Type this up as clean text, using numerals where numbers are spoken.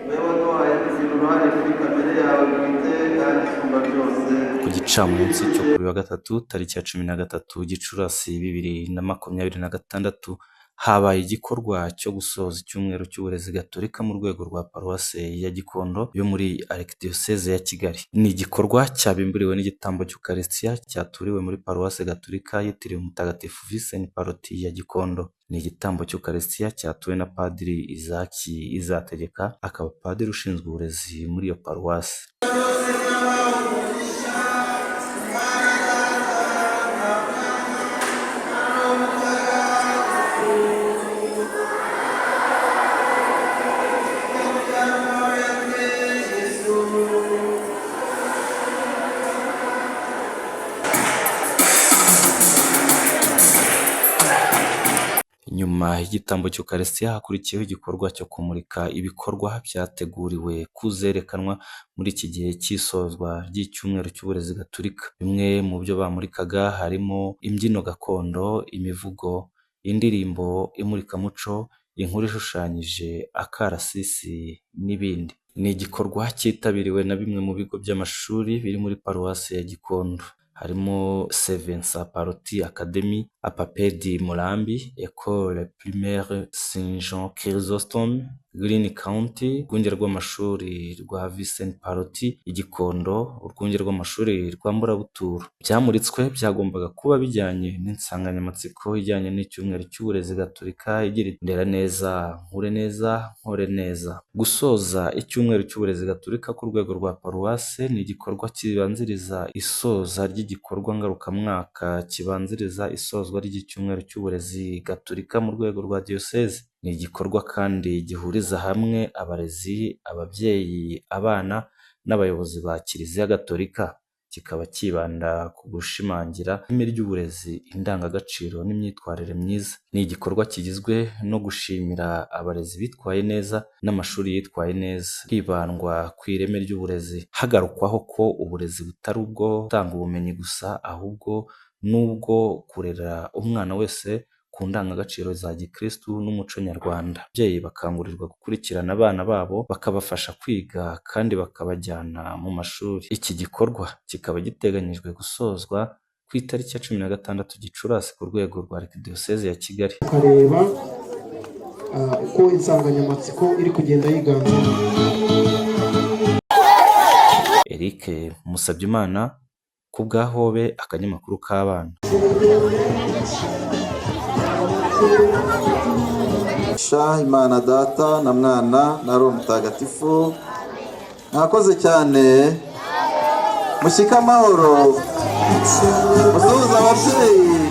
Wowe waduhaye kugira uruhare kuri kamere yawe bwite kandi isumba byose. Ku gicamunsi cyo kuri wa gatatu, tariki ya 13 Gicurasi 2026, habaye igikorwa cyo gusoza icyumweru cy'uburezi gatolika mu rwego rwa Paruwase ya Gikondo yo muri Arikidiyoseze ya Kigali. Ni igikorwa cyabimburiwe n'igitambo cy'Ukarisitiya cyaturiwe muri Paruwase Gatolika yitiriwe Mutagatifu Visenti Pallotti ya Gikondo. Ni igitambo cy'Ukarisitiya cyatuwe na Padiri Izaki Izategeka, akaba padiri ushinzwe uburezi muri iyo paruwasi. Nyuma y'igitambo cy'Ukarisitiya hakurikiyeho igikorwa cyo kumurika ibikorwa byateguriwe kuzerekanwa muri iki gihe cy'isozwa ry'icyumweru cy'uburezi gatolika. Bimwe mu byo bamurikaga harimo imbyino gakondo, imivugo, indirimbo, imurikamuco, inkuru ishushanyije, akarasisi n'ibindi. Ni igikorwa cyitabiriwe na bimwe mu bigo by'amashuri biri muri Paruwasi ya Gikondo. Harimo Sevensa Pallotti Academy, Apapedi Murambi, Ecole Primaire Saint Jean Chrysostome, Green County, Urwunge rw'amashuri rwa Vincent Pallotti i Gikondo, Urwunge rw'amashuri rwa Mburabuturo. Byamuritswe byagombaga kuba bijyanye n'insanganyamatsiko ijyanye n'icyumweru cy'uburezi gatolika igira iti "Ndera neza, nkure neza, nkore neza". Gusoza icyumweru cy'uburezi gatolika ku rwego rwa paruwase ni igikorwa kibanziriza isoza ry'igikorwa ngarukamwaka kibanziriza isozwa ry'icyumweru cy'uburezi gatolika mu rwego rwa diyoseze. Ni igikorwa kandi gihuriza hamwe abarezi, ababyeyi, abana n'abayobozi ba Kiliziya Gatolika. Kikaba cyibanda ku gushimangira ireme ry'uburezi, indangagaciro n'imyitwarire myiza. Ni igikorwa kigizwe no gushimira abarezi bitwaye neza n'amashuri yitwaye neza, hibandwa ku ireme ry'uburezi, hagarukwaho ko uburezi butari ubwo gutanga ubumenyi gusa ahubwo n'ubwo kurera umwana wese ku ndangagaciro za gikristu n'umuco nyarwanda. Ababyeyi bakangurirwa gukurikirana abana babo bakabafasha kwiga kandi bakabajyana mu mashuri. Iki gikorwa kikaba giteganyijwe gusozwa ku itariki ya 16 Gicurasi ku rwego rwa Arikidiyoseze ya Kigali. Ukareba uko insanganyamatsiko iri kugenda yiganzamo. Eric Musabyimana ku bwa Hobe, akanyamakuru k'abana. Sha Imana Data na Mwana na Roho Mutagatifu. Mwakoze cyane, mushyike amahoro, musuhuze ababyeyi.